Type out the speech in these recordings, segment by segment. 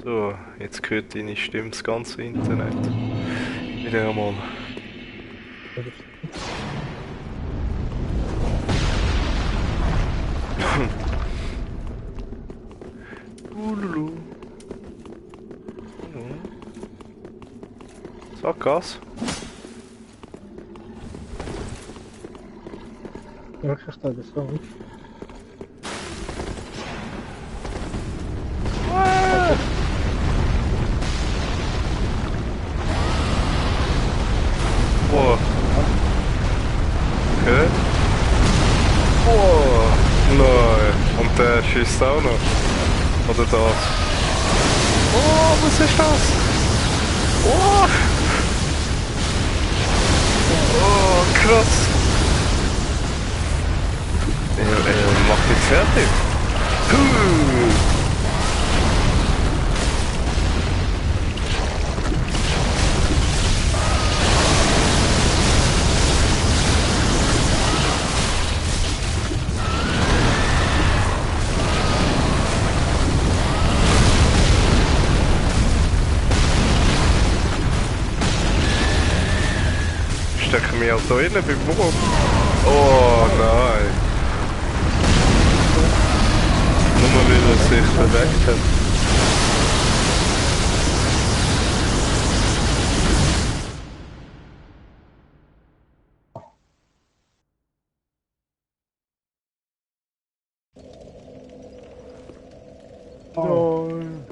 So, jetzt hört deine Stimme das ganze Internet. Wieder einmal. Ululu. Sag Gas. Wirklich da das Song. Boah. Okay. Boah. Nein. Und der schießt auch noch. Oder das. Oh, was ist das? Oh. Oh, krass. Er macht mich fertig. Stecken wir also innen beim Wurm. Oh nein. Nur weil er sich bewegt hat. Nein.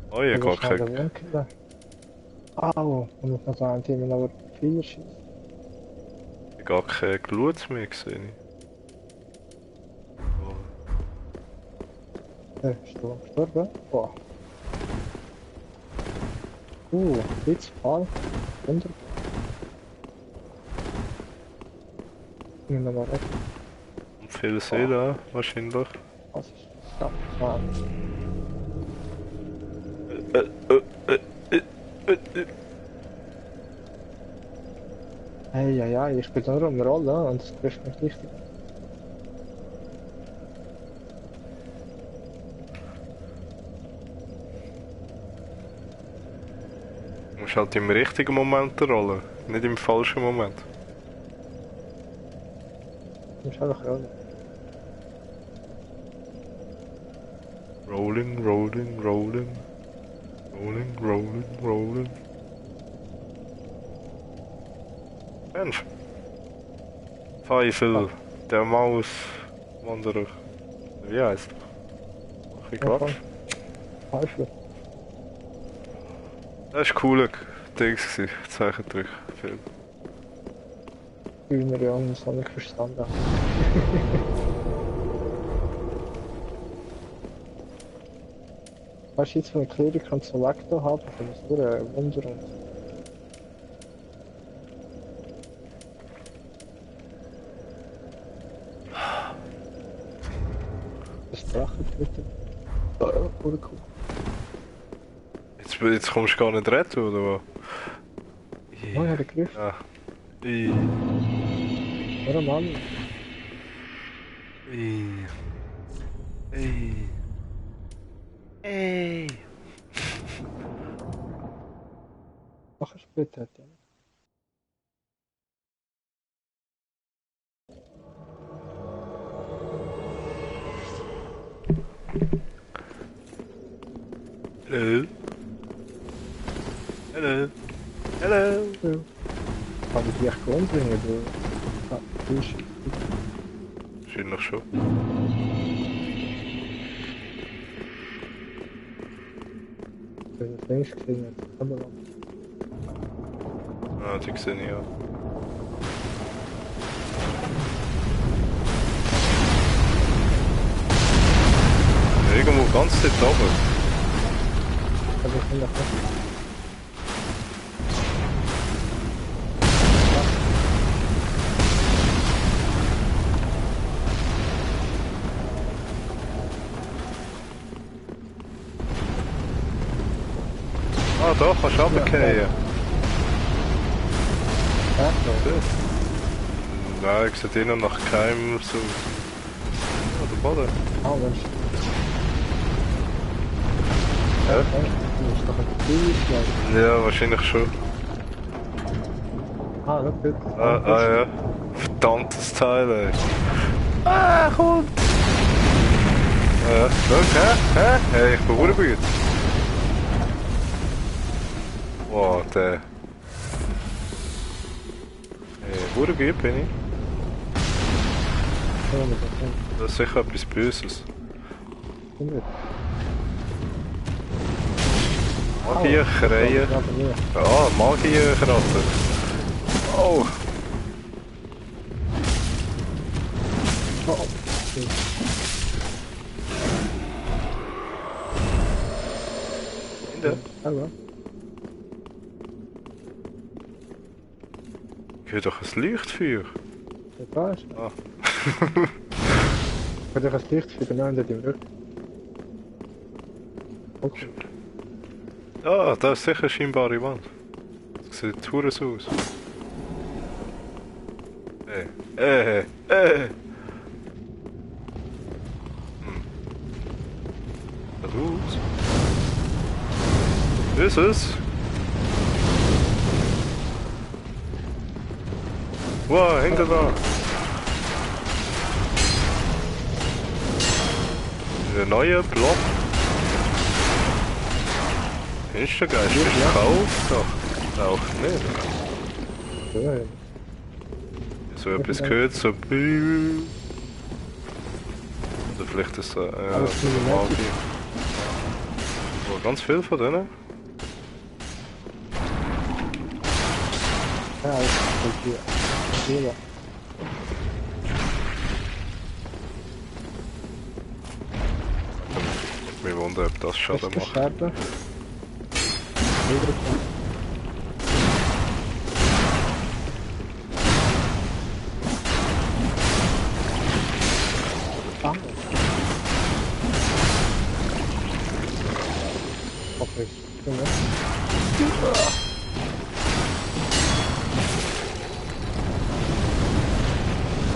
Oh, ihr gar kein... Au, und ich muss ein Team aber 4 schießen. Gar kein Glut mehr gesehen. Ist du gestorben? Boah. Blitzfall. Wunder. Ich muss nochmal weg. Und viel Seele, wahrscheinlich. Was ist das? Ja, Hey, ja, ich spiele nur eine Rolle und das trifft mich richtig. Du musst halt im richtigen Moment rollen, nicht im falschen Moment. Du musst einfach rollen. Rolling, rolling, rolling. Rolling, rolling, rolling. Mensch. Pfeifel, der Mauswanderer. Wie heißt er? Ich glaube. Pfeifel. Das war cooler Dings, Zeichentrickfilm. Hühner, ja, das habe ich verstanden. Weißt du, jetzt von der Klärung kann Selector haben, das ist nur ein Wunder und... Das Drachen bitte. Oder cool. Jetzt kommst du gar nicht retten, oder was? Oh, ich habe gegriffen. Ja. Oder Mann? Mach es bitte. Hello. Hello. Hello. Ja. Kann ich dich echt umbringen, du? Ja, du bist... Wahrscheinlich schon. Ich habe das längst gesehen, aber... Ah, die sehe ich ja. Irgendwo ganz dort oben. Also ich bin davon. Ah, da kannst du runterfallen. Ja, Nein, ich sehe noch nach keinem so. Ja, Oder? Ah, Mensch. Ja? Du musst doch ein Ziel schlagen. Ja, wahrscheinlich schon. Ah, das wird. Ja. Verdammtes Teil, ey. Ah, kommt! Hä? Hey, ich bin gut. Wow, der. Hey, gut bin ich. Ja, mit der Das ist sicher etwas Böses. Hand. Magierkreien. Ah, Magierkratten. Oh! Oh, In der? hallo. Ich höre doch ein Leuchtfeuer. Da ist. Ah. Ich habe das Licht für den anderen im Rücken. Okay. Ah, da ist sicher eine scheinbare Wand. Das sieht hure so aus. Hm. Raus. Ist es? Wow, hinter da. Der neue Block. Insta-Geist ist gekauft doch. Auch nicht. Ja, So etwas gehört, so. Oder vielleicht ist das Magie. Oh, ganz viel von denen. ja, das ist hier. Ich wundere, ob das Schaden macht. Scherben. Ah. Okay.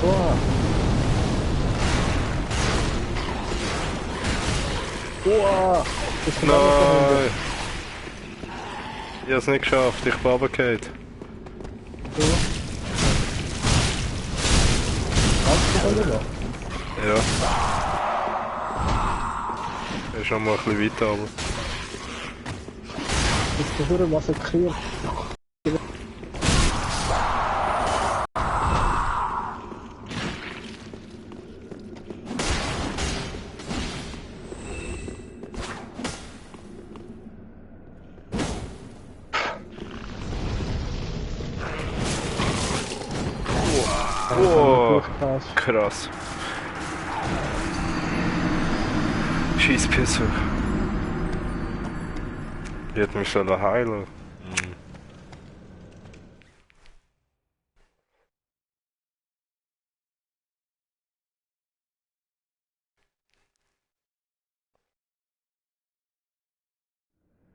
Wow. Wow. Das ist Nein! Ich hab's nicht geschafft, ich bin runtergefallen. So. Hast du das gemacht? Ja. Er ist schon mal ein bisschen weiter, aber. Das ist der massakriert. Wow, krass. Scheißpisser. Ich hätte mich sollen heilen.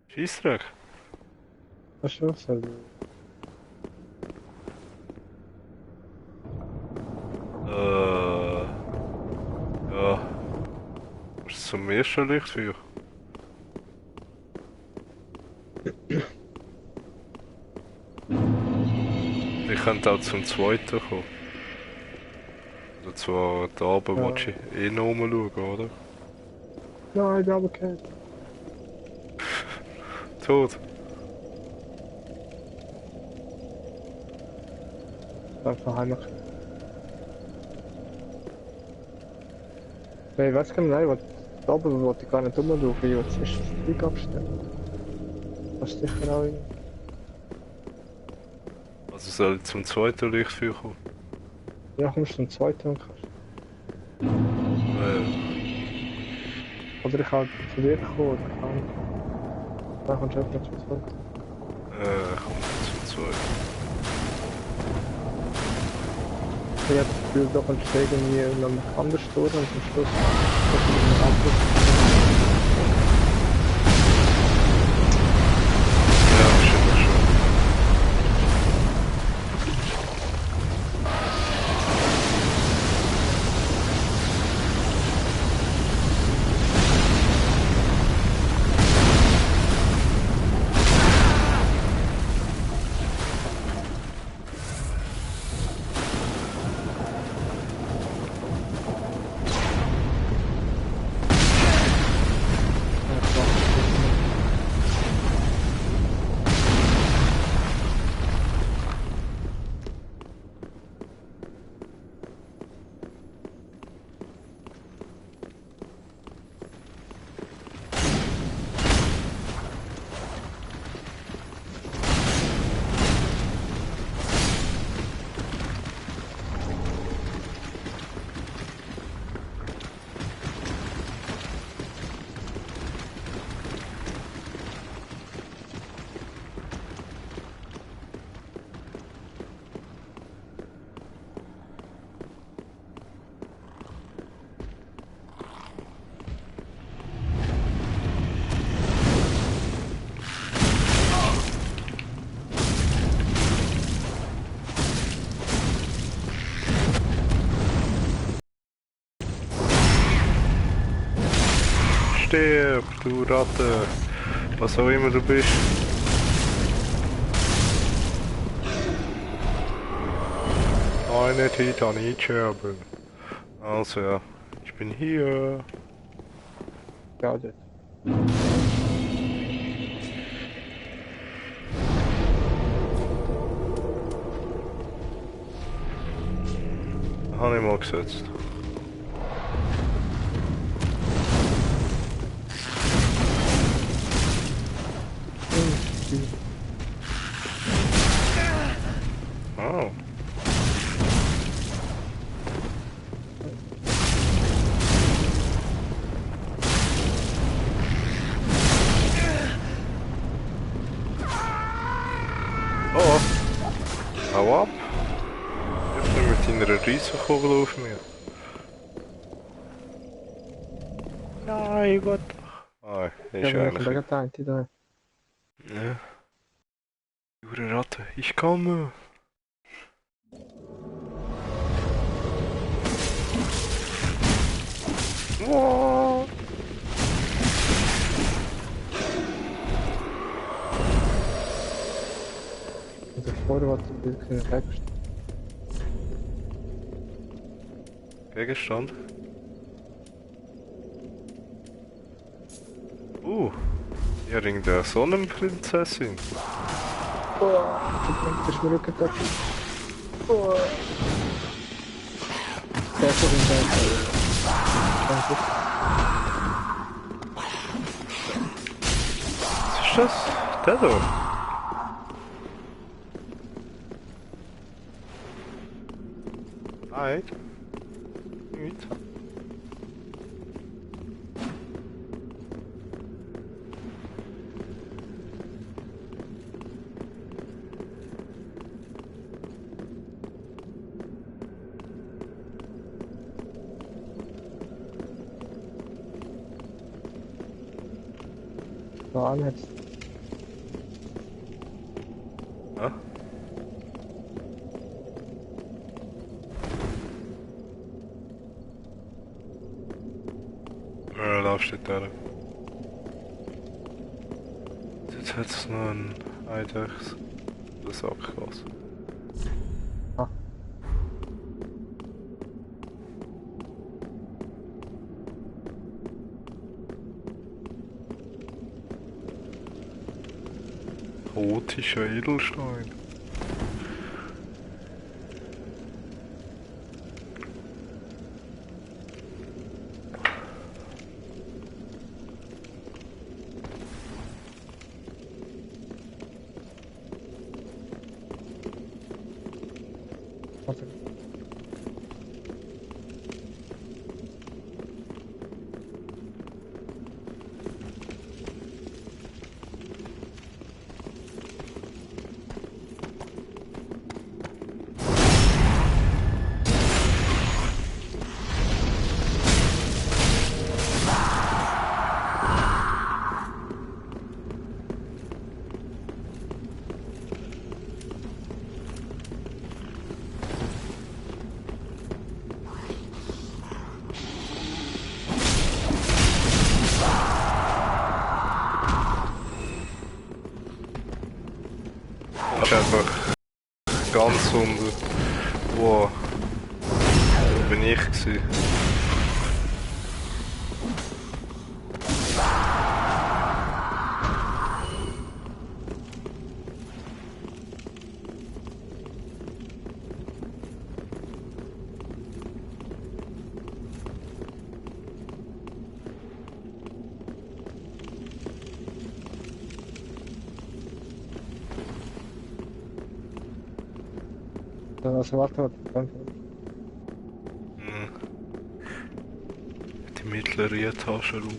Scheissdreck. Das ist schon so. Ja. Was ist zum ersten Lichtfeuer? Ich könnte auch zum zweiten kommen. Oder zwar da oben, Ja. wo ich eh noch rumschauen, oder? Nein, ich bin aber kein. Tot. Einfach heimlich. Nein, ich weiß gar nicht, nein, da oben wollte ich gar nicht rumschauen, ich wollte zuerst das Ding abstellen. Das ist sicher auch irgendwie. Also soll ich zum zweiten Lichtfeuer kommen? Ja, kommst du zum zweiten und kannst. Oder ich kann zu dir kommen, oder kann. Dann kommst du einfach zum zweiten. Komm zum zweiten. Ich habe das Gefühl, da kannst du irgendwie noch anders durch und zum Schluss kannst du mit dem Auto. Ja, wahrscheinlich schon. Stirb, du Ratte. Was auch immer du bist. Eine Titanitscherbe. Also ja, ich bin hier. Ja, dort. Habe ich mal gesetzt. Oh. Oh. Hau ab. Jetzt mit deiner Riesenkugel auf mir. Nein, what? Ah, ist Ja, wir eigentlich... haben da eine da. Ja. Jure Ratte, ich komme. Wow. Und davor was du wirklich sagst. Gegenstand. Ja, Ring der Sonnenprinzessin. Oh, das ist mir Rücken da. Oh. Der ist doch in der Danke. Was ist das? Der da? Nein. Nicht. Da jetzt. Ja? Ja, da steht der. Jetzt hat es noch ein Eidechs. Das Sackgasse. Ah. Chaotischer Edelstein. Warte. Das ist einfach ganz unter. Wow. Wo bin ich gewesen? Also warte. Hm. Die mittlere Etage rum.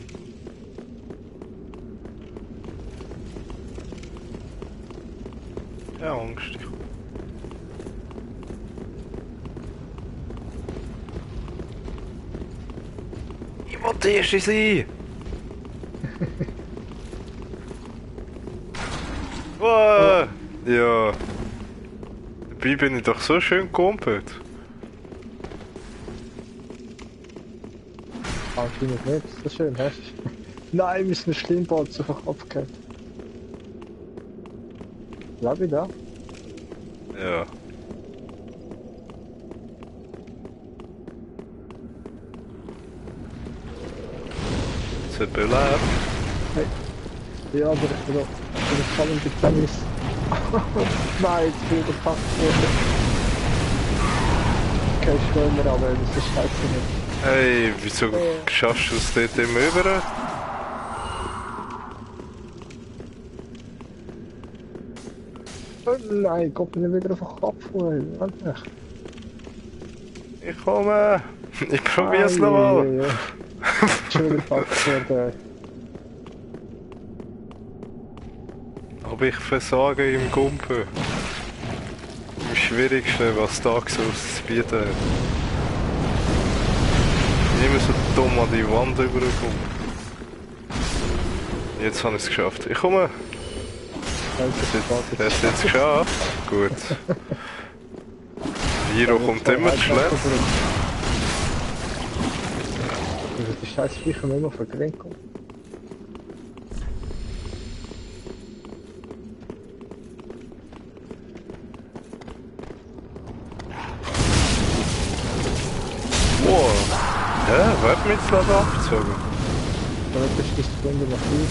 Ja, Angst. Ich will der Erste sein! Wow. Ja. Dabei bin ich doch so schön gekumpelt. Anscheinend nicht, so schön, hast du? Nein, wir sind ein Schlimmbad auf den Kopf gehabt. Lebe ich da? Ja. Jetzt wird belebt. Hey. Ja, aber ich bin voll im Gefängnis. Nein, jetzt bin ich gepackt worden. Okay, ich will mir aber, das ist scheiße nicht. Hey, wieso schaffst du es dort immer über? Oh nein, kommt mir wieder auf den Kopf, warte. Ich komme! Ich probier's nochmal! Schon wieder gepackt worden. Aber ich versage im Gumpen. Im Schwierigsten, was Dark Souls zu bieten hat. Immer so dumm an die Wand rüberkommen. Jetzt habe ich es geschafft. Ich komme! Hast du es jetzt geschafft? Gut. Hiro kommt immer zu schlecht. Also die scheiß Viecher nur noch vergrinkeln. Wow! Ja, wer hat mich jetzt gerade abgezogen? Da wird das Stunde noch viel.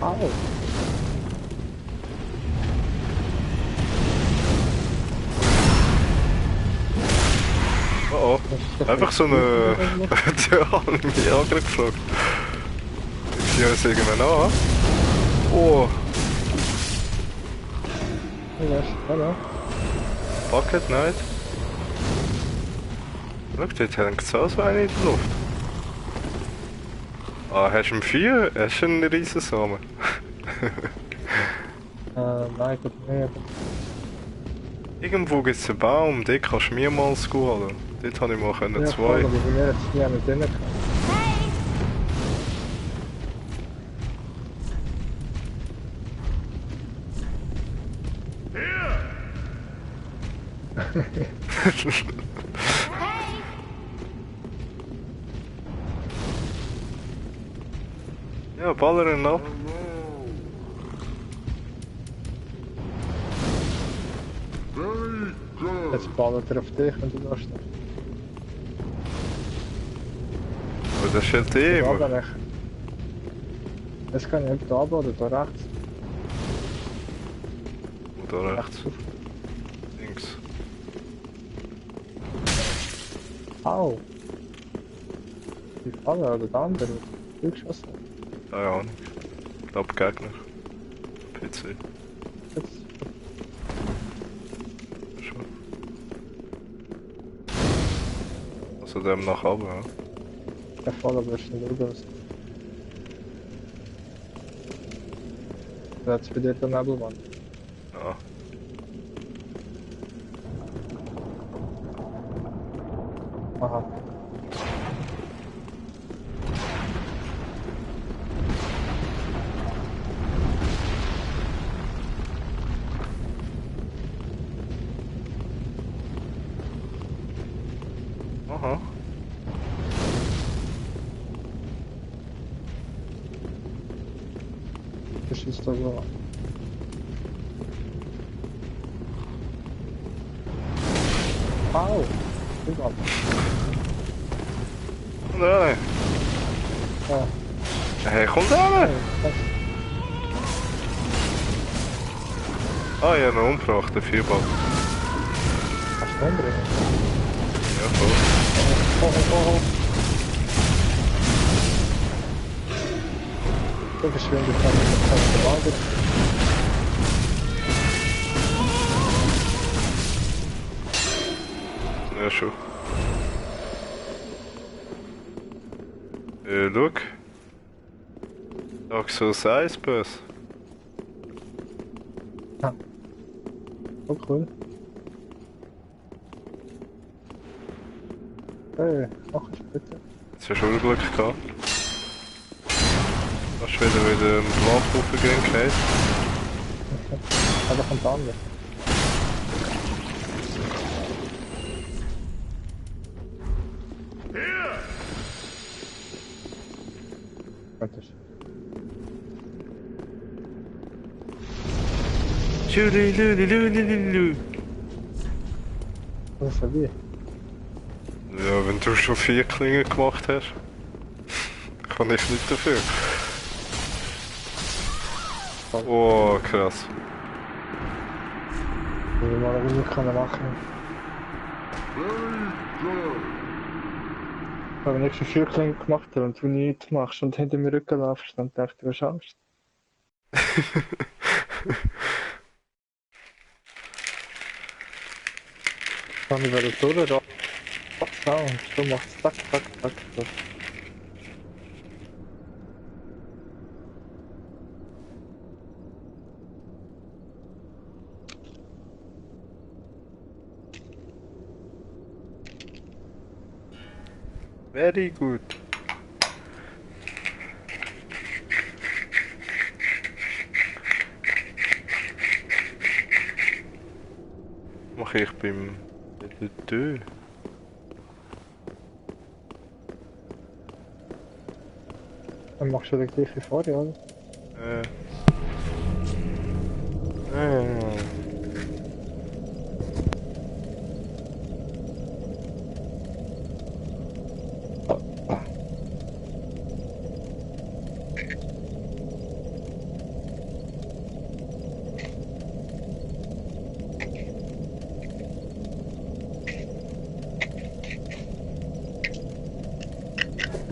Au! Oh oh. Einfach so eine... Der hat mich auch gerade gefragt. Ich sehe uns irgendwann an. Oh, Hallo. Bucket nicht. Schau, dort hängt es auch so eine in der Luft. Ah, hast du einen 4? Hast du einen Riesensamen? Nein, gut, nicht. Irgendwo gibt es einen Baum, dort kannst du mehrmals holen. Dort habe ich mal können, Ja, zwei. voll, aber bei mir hat es nie mit drin gehabt. Ja, baller ihn ab. Jetzt ballert er auf dich, wenn du da stehst. Aber das steht eh Da immer. nicht. Das kann ich nicht da oder da rechts. Da rechts. Links. Au! Die Falle oder der andere. Du geschossen. Keine Ahnung. Ich glaube Gegner. PC. Jetzt. Schon. Also dem nach oben, ja. Der Fall aber ist nicht aus. Jetzt bei dir der Nebelwand. Ja. Aha. Aha. Das ist da so. Au! Überall. Kommt rein. Ja. Hey, kommt rein! Das Ah, ja, eine Umfrage, der Vierball. kannst du umbringen. Ja, voll. Oh. So Geschwindigkeit mit dem Wagen. Ja, schon. Schau. Dark Souls 1 Boss. Ja. Oh cool. Hey, mach es bitte. Jetzt hast du schon Glück gehabt. Hast du wieder einen Lampe aufgegangen? Aber kommt anders. Könntest. Tschulilulilulilulu. Was ist denn wie? Ja, wenn du schon 4 Klingen gemacht hast, kann ich nicht dafür. Oh, krass. Wie wir mal eine Ruhe machen. Wenn ich schon 4 Klingen gemacht habe und du nichts machst und hinter mir Rücken laufst, dann dachte ich, was Angst. Dann ich wieder durch, und du machst zack, zack, zack, zack. Very good. Mache ich beim Tö. Dann machst du den gleichen vorher, oder? Äh.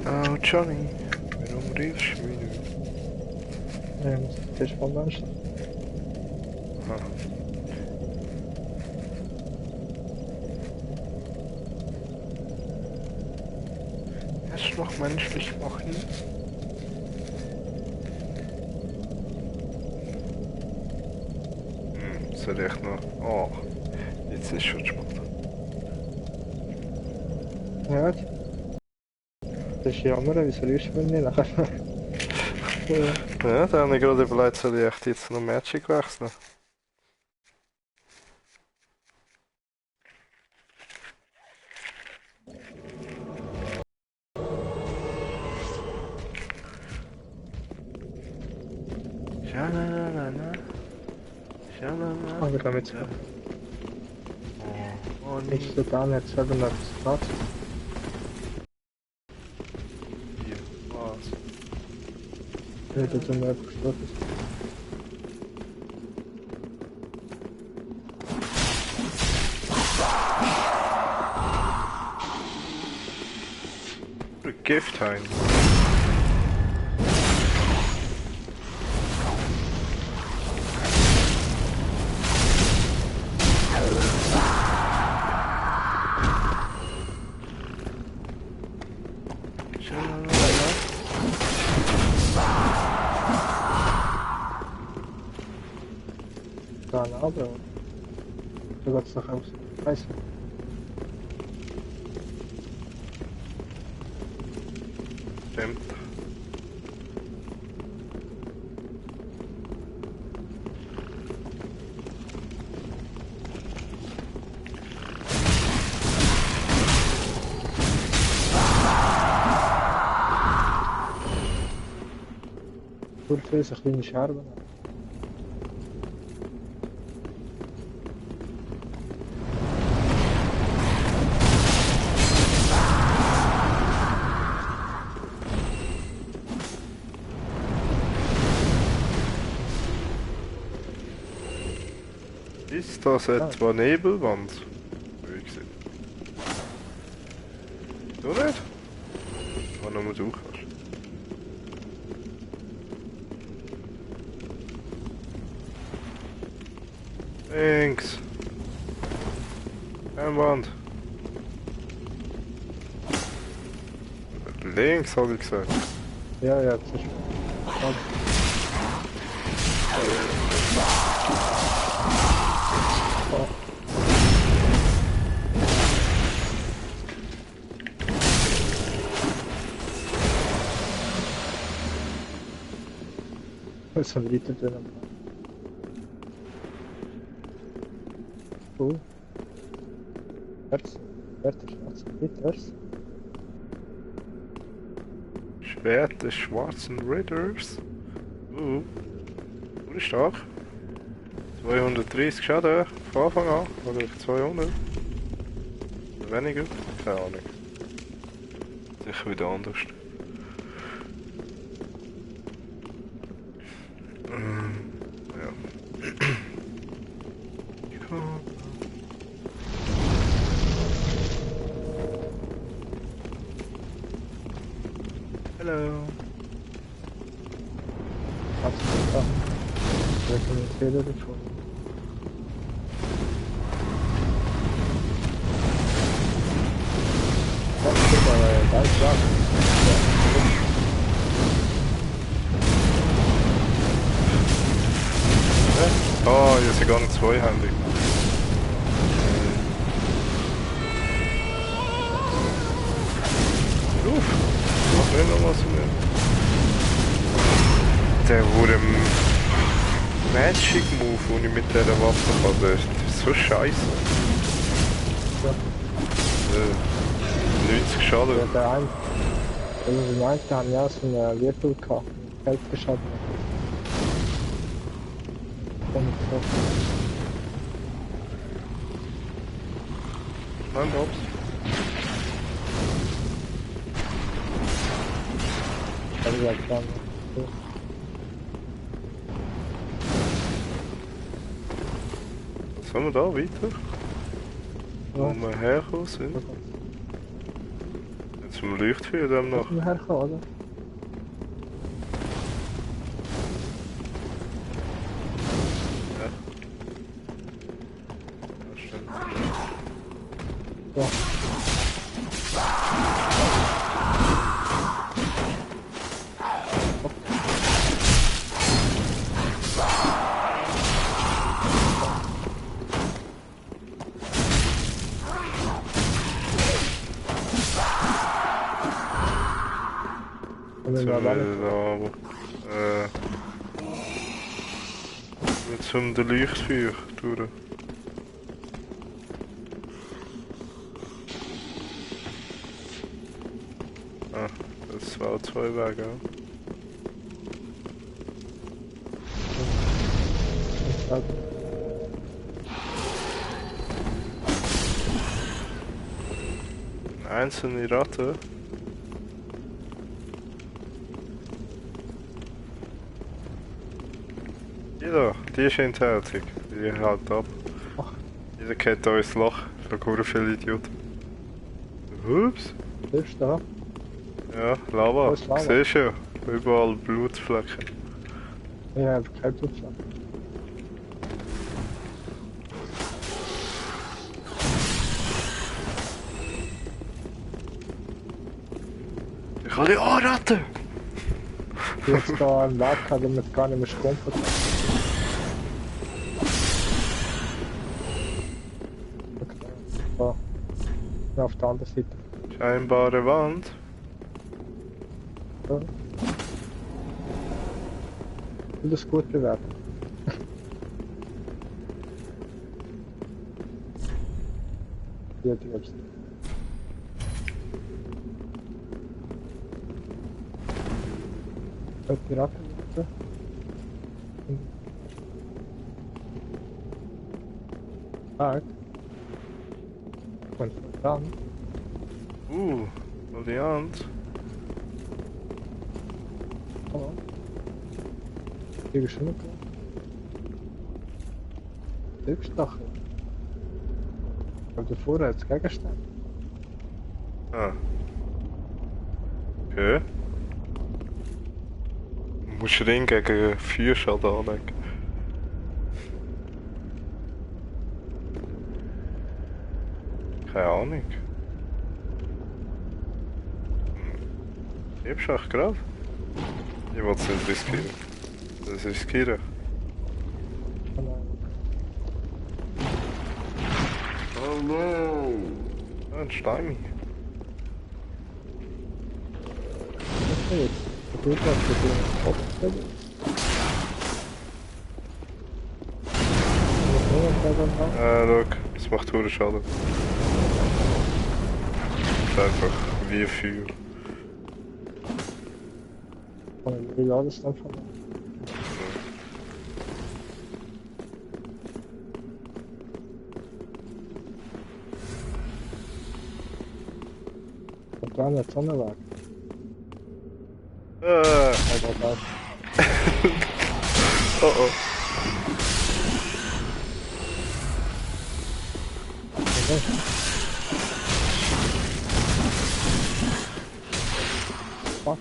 Oh, Johnny, warum riefst du mich nicht? Ja, das ist von Menschen. Aha. Kannst du noch menschlich machen? Soll ich noch... Oh, jetzt ist schon spannend. Ja, das ist jammer, wieso rührst du mich nicht nachher? Ja, dann habe ich gerade überlegt, soll ich echt jetzt noch Magic wechseln? Schalalala. Schalalala. Aber damit Ja. Oh, ist der da nicht selber noch Platz. Hier, was? Ja, das ist mir einfach gestorben. Gift hein. Da, aber. Du gehst nach Hause. Scheiße. Stimmt. Durchfällt eine kleine Scherbe. Ist das etwa Nebelwand? Ruhig sein. Du nicht? Wann nur du kannst. Links. Einwand. Links, habe ich gesagt. Ja, ja, das ist... Oh. Das ist ein Liter drin. Cool. Herz. Herz, schwarz. Liters. Schwert des schwarzen Ritters. Stark. 230 Schaden von Anfang an. Oder 200. Oder weniger. Keine Ahnung. Sicher wieder anders. Ja. Hallo. Hat's getan. Wir können den Fehler gefunden. Das ist aber ganz klar. Oh, hier sind gar nicht zweihändig. Uff, mach nicht noch was mehr. Der wurde Magic Move, den ich mit dieser Waffe habe, der ist so scheiße. Ja. 90 Schaden. Ja, der eine. Also die meisten haben ja so eine Wirbel gehabt. Feld geschadet. Und so. Nein, Bobs. Also ja, klar. So. Sollen wir da weiter? Wo Ja. wir hergekommen sind? Jetzt zum Leuchtfeuer dem noch. Können wir herkommen, oder? Ja. Ja, stimmt. Ja. Und Jetzt dann sind war wir alles. da, aber... Jetzt zum der Leuchtfeuer durch. Ah, das war zwei Wege, ja. Einzelne Ratte. Die da, die ist hinterhältig. Die hält ab. Ach. Jeder kennt da ins Loch. So gut viele Idioten. Ups. Hilfst du da? Ja, Lava. Wo ist Lava? Siehst du ja. Überall Blutflecken. Ich habe kein Blutschlag. Ich kann die anraten! Jetzt da einen Weg hat, damit gar nicht mehr schrumpfen kann. Okay. So. Ja, auf der anderen Seite. Scheinbare Wand. So. Ich will das gut bewerten. Hier, die gibt's. Die Ratte, bitte. Stark. Und dann. Valiant. Oh. Hier geschnitten. Hilfsstachel. Aber davor hat es Gegenstand. Ah. Okay. Du musst Ring gegen Feuerschaden anlegen. Keine Ahnung. Hebst du echt gerade? Ich will es nicht riskieren. Das riskieren. Oh no! Ah, ein Stein. Okay, ich will was für den Kopf. Schau, das macht hohen Schaden. Das ist einfach wie Feuer. Wie laut ist das von? Da war eine Sonne weg. Aber das. Oh oh. Fuck.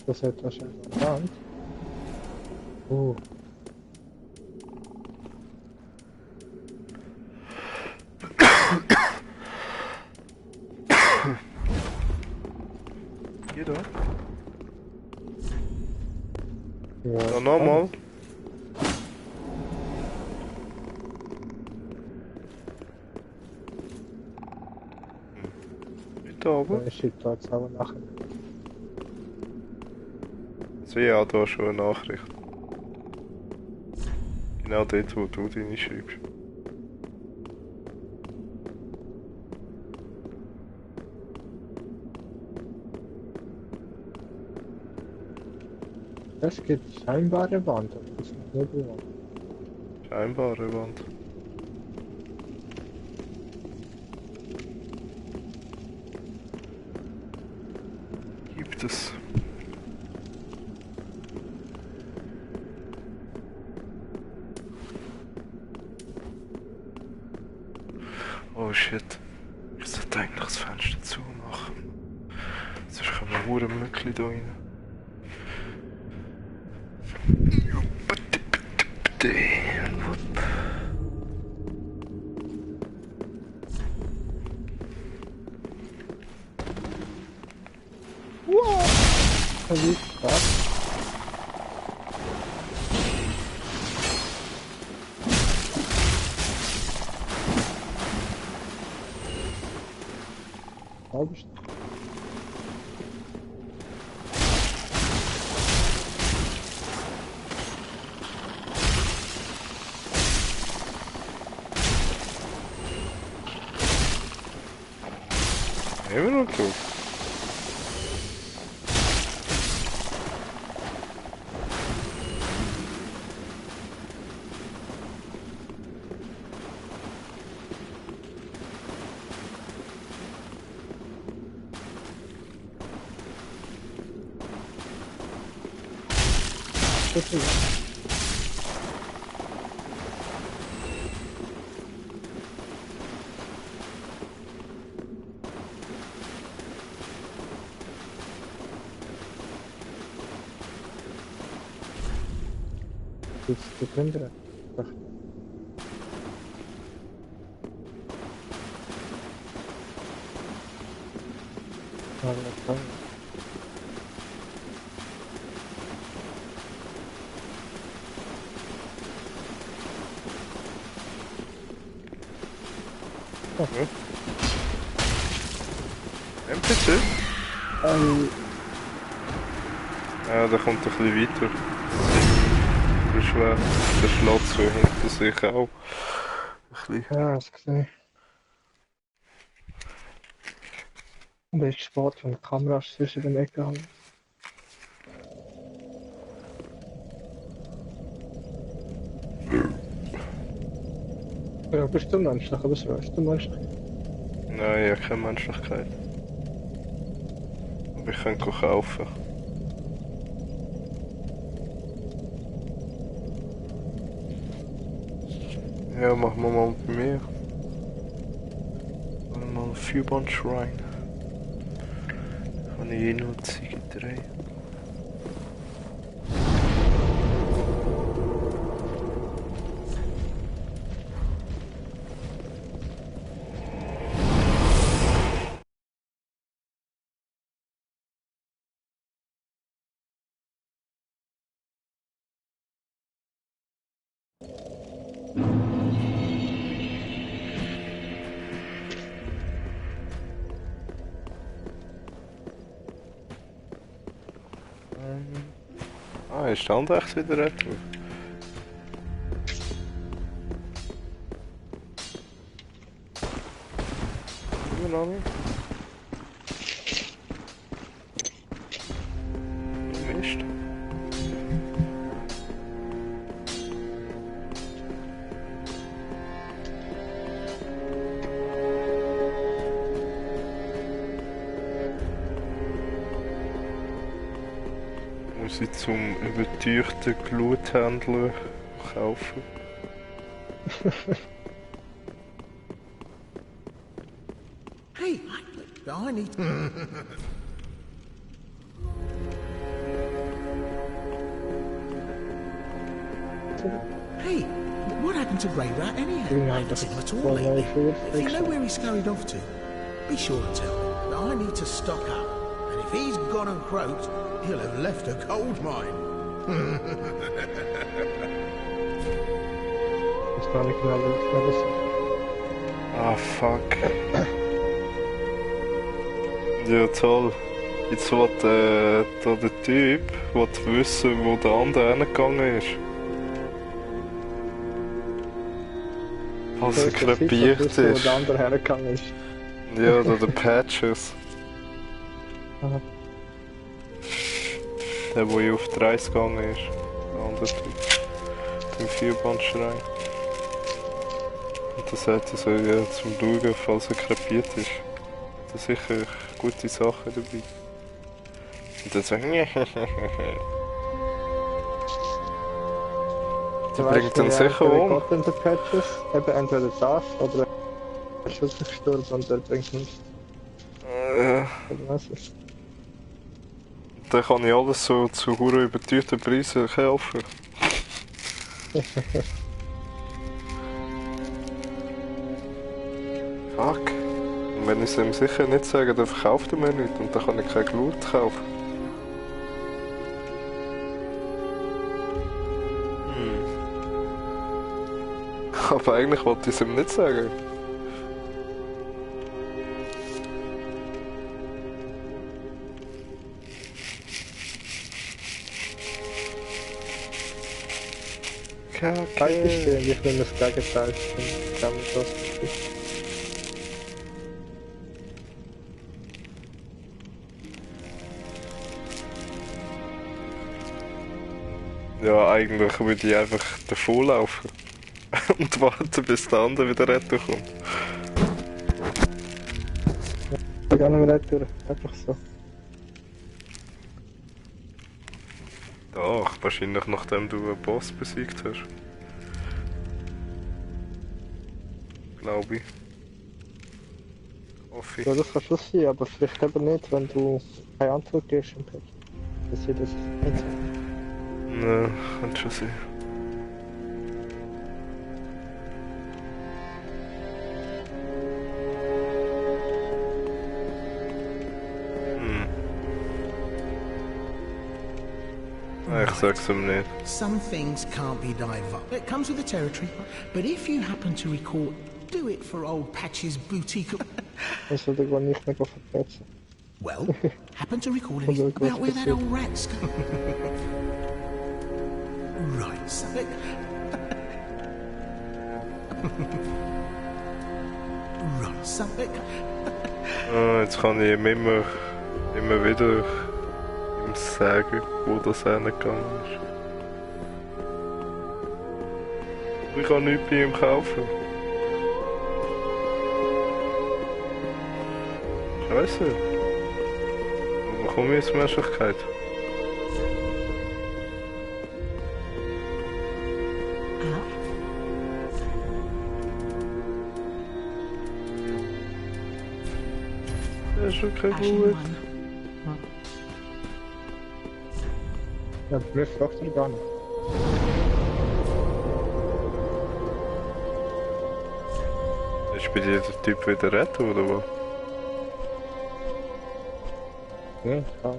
Das hat wahrscheinlich eine Wand. Oh. Hier da? Ja, Ja, nochmal. Bitte aber. Ich schicke da jetzt aber nachher. Also ja, da schon eine Nachricht. Genau dort, wo du deine schreibst. Es gibt scheinbare Wand, aber das ist nicht die Wand. Scheinbare Wand. Gibt es. Oh shit. Ich sollte eigentlich das Fenster zumachen. Sonst kommen hure Mückli da rein. Wow! Das ist krass. Glaube ich. Immer noch tot. Das ist jetzt die Kinder. Ach, alles Okay. NPC? Ja, der kommt ein bisschen weiter. Der schlägt, der schlägt so hinter sich auch. Ein bisschen. ja, das gesehen. Und es ist spät, wenn die Kamera zwischen den Ecken hängt. Ja, bist du menschlich, aber das weißt du menschlich. Nein, ich habe keine Menschlichkeit. Aber ich kann kaufen. Ja, machen wir mal bei mir. Mal Vierband Shrine. Kann ich eh nur Ziege drehen. Ist stand echt wieder retour. Noch nicht. Mist. Muss ich zum überteuerten Gluthändler kaufen. Hey, I need... Hey, what happened to Grey Rat anyhow? I haven't seen him at all lately. If you know where he scurried off to, be sure to tell me. But I need to stock up. And if he's gone and croaked, he'll have left a gold mine. Das war nicht mehr alles. Ah, fuck. Ja, toll. Jetzt will da der Typ wissen, wo der andere hingegangen ist. Was er krepiert ist. Wo der andere hergegangen ist. Ja, da der Patches. Aha. Der, wo ich auf die Reise gegangen ist. Der andere Typ. Den Vierbandschrein. Und da sagt er so, ja, zum Schauen, falls er krepiert ist. Da sind sicher gute Sachen dabei. Und dann sagt er, der bringt dann sicher um. Gott in den Patches, eben entweder das oder er ist wirklich gestorben und er bringt nichts. Ja. Oder was ist? Dann kann ich alles so zu hure überteuerten Preisen kaufen. Fuck. Und wenn ich es ihm sicher nicht sage, dann verkauft er mir nichts und dann kann ich kein Glut kaufen. Aber eigentlich wollte ich es ihm nicht sagen. Eigentlich ich nehme das Gegenteil. Ich kann mir das Ja, eigentlich würde ich einfach davonlaufen. Und warten, bis der andere wieder retten kommt. Ich gehe nicht mehr retour, einfach so. Doch, wahrscheinlich nachdem du einen Boss besiegt hast. Glaube ich. Hoffe ich. Ja, das kann schon sein, aber vielleicht eben nicht, wenn du keine Antwort gibst im Patch. Das ist das nicht so. Ne, könnte schon sein. Ich sag's ihm nicht. Some things can't be divulged. It comes with the territory. But if you happen to recall, do it for old Patch's boutique. Also da gehe ich nicht auf den Patch. Well, happen to recall anything about where that old rat's going? Right, so right, so Jetzt kann ich ihm immer wieder ihm sagen, wo das hingegangen ist. Ich kann nichts bei ihm kaufen. Scheiße. Wo bekomme ich jetzt Menschlichkeit? Das ist schon kein Ashen gut. one. Ja, mir fragt er gar nicht. Ist bei dir der Typ wieder retten, oder was? Ja, kann.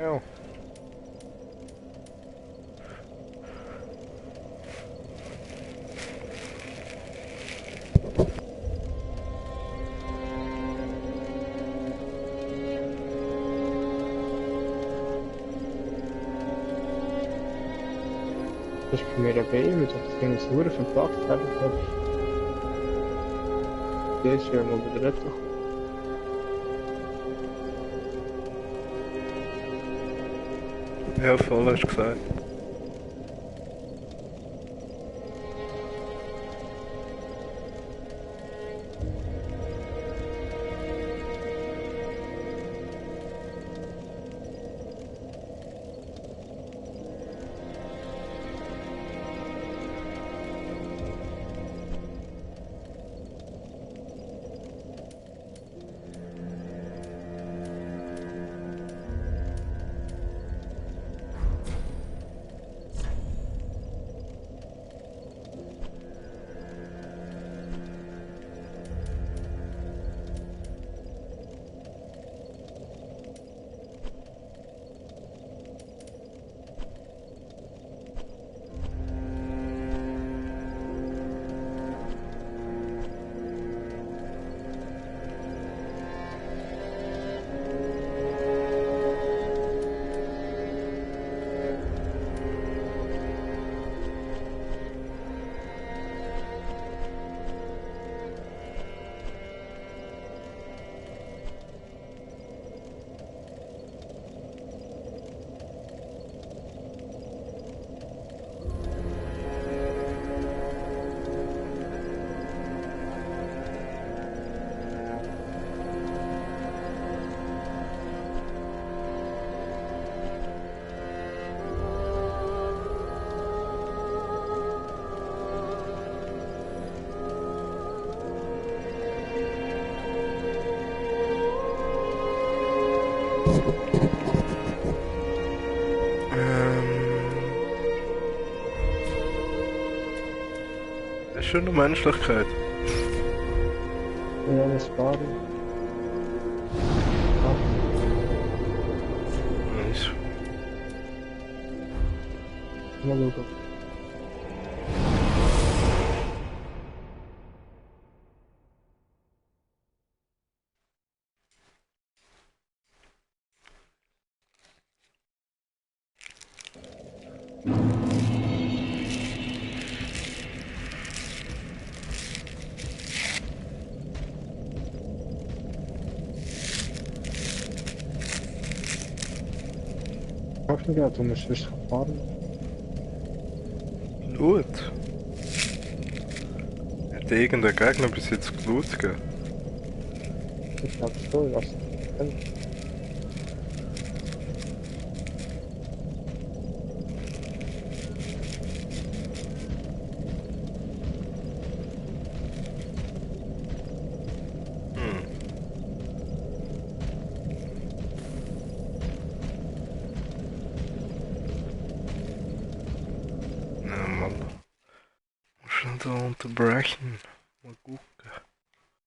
Ja. Das ist bei mir dabei, mit das Ding ist nur verpackt, fertig. Jetzt ja mal wieder retten. Ja, voll hast du gesagt. Das ist schon eine Menschlichkeit. Ja, das war. Nice. Mal schauen. Hoffentlich, du musst erst fahren. Loot? Hat irgendein Gegner bis jetzt Loot gegeben? Ich glaube schon, was. Ja, Mann. Muss schon da unterbrechen. Mal gucken.